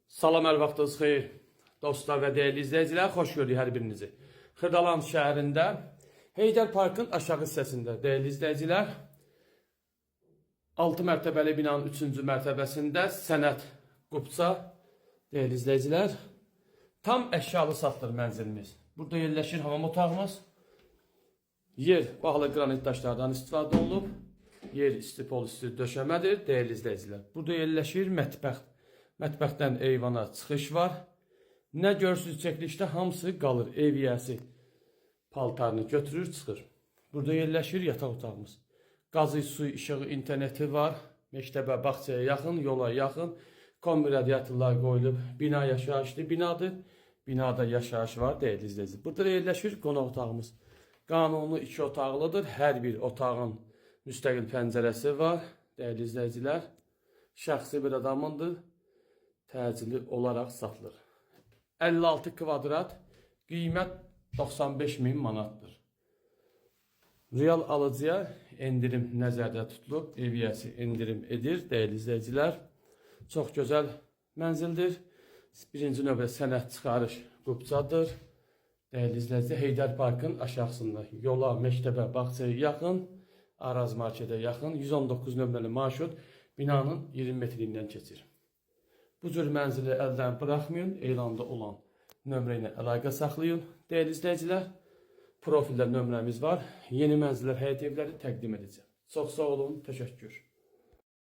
Salam, hər vaxtınız xeyir. Dostlar və dəyərli izləyicilər, xoş gördük hər birinizi. Xırdalan şəhərində Heydər Parkın aşağı hissəsində, dəyərli izləyicilər, 6 mərtəbəli binanın 3-cü mərtəbəsində sənəd qupça, dəyərli izləyicilər, tam əşyalı satılır mənzilimiz. Burada yerləşir hamam otağımız. Yer bahalı qranit daşlardan istifadə olunub. Yer isti pol isti döşəmədir, dəyərli izləyicilər. Burada yerləşir mətbəx. Mətbəxdən eyvana çıxış var. Nə görürsünüz çəkilişdə, hamısı qalır. Ev yiyəsi paltarını götürür, çıxır. Burada yerləşir yataq otağımız. Qazı, su, işığı, interneti var. Məktəbə, bağçaya yaxın, yola yaxın. Kombi radiatorlar qoyulub. Bina yaşayışlı binadır. Binada yaşayış var, dəyərli izləyicilər. Burada yerləşir qonaq otağımız. Qanuni iki otaqlıdır. Hər bir otağın müstəqil pəncərəsi var. Dəyərli izləyicilər, şəxsi bir adamındır. Təcili olaraq satılır. 56 kvadrat, qiymət 95 min manatdır. Real alıcıya endirim nəzərdə tutulub, ev yiyəsi endirim edir, dəyərli izləyicilər. Çox gözəl mənzildir. Birinci növbədə sənəd çıxarış qupçadır. Dəyərli izləyicilər, Heydər Parkın aşağısında, yola, məktəbə, bağçaya yaxın, Araz marketə yaxın, 119 nömrəli marşrut binanın 20 metrindən keçir. Bu cür mənzili əldən buraxmayın, elanda olan nömrə ilə əlaqə saxlayın. Dəyərli izləyicilər, profildə nömrəmiz var. Yeni mənzillər, həyət evləri təqdim edəcəm. Çox sağ olun, təşəkkür.